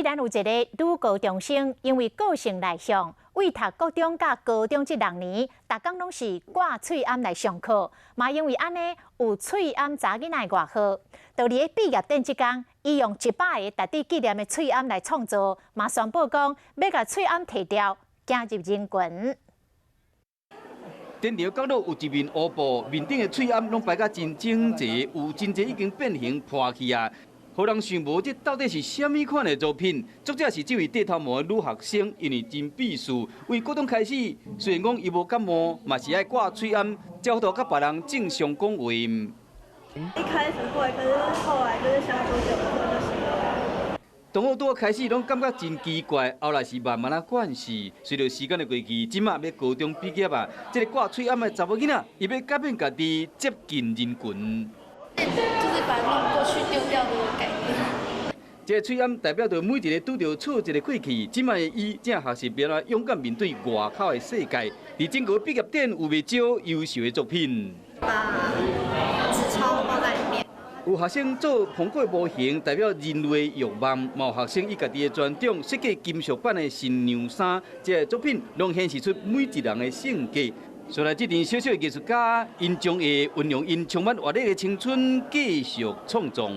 咱有一个女高中生，因為個性內向，為讀國中佮高中這六年，逐工攏是掛喙罨來上課，嘛因為按呢有喙罨查囡仔的外號。到佇咧畢業典這工，伊用100個值得紀念的喙罨來創作，嘛宣布講欲共喙罨提掉，行入人群。展場角落有一面烏布，面頂的喙罨攏排甲真整齊，有真濟已經變形破去啊！予人想無這到底是啥物款的作品？作者是這位綴頭毛的女學生，因為真鄙視，為國中開始，雖然講伊無感冒，嘛是愛掛喙罨，才有法度佮別人正常講話。一開始會，可是後來就是相處久了就習慣。同學拄開始攏感覺真奇怪，後來是慢慢仔慣勢。隨著時間的過去，這馬欲高中畢業啊，這个掛喙罨的查某囡仔，伊欲改變家己，接近人群。就是把弄過去丟掉的概念。這个喙罨代表著每一个拄著挫折的過去，這馬的伊正學習欲按怎勇敢面對外口的世界。佇整個畢業典有袂少優秀的作品。把紙鈔包在裡面。有學生做蘋果模型，代表人類的慾望；嘛有學生以家己的專長設計金屬版的新娘衫，這个作品攏顯示出每一人的性格。所以，這陣小小的藝術家，𪜶將會運用𪜶充滿活力的青春，繼續創作。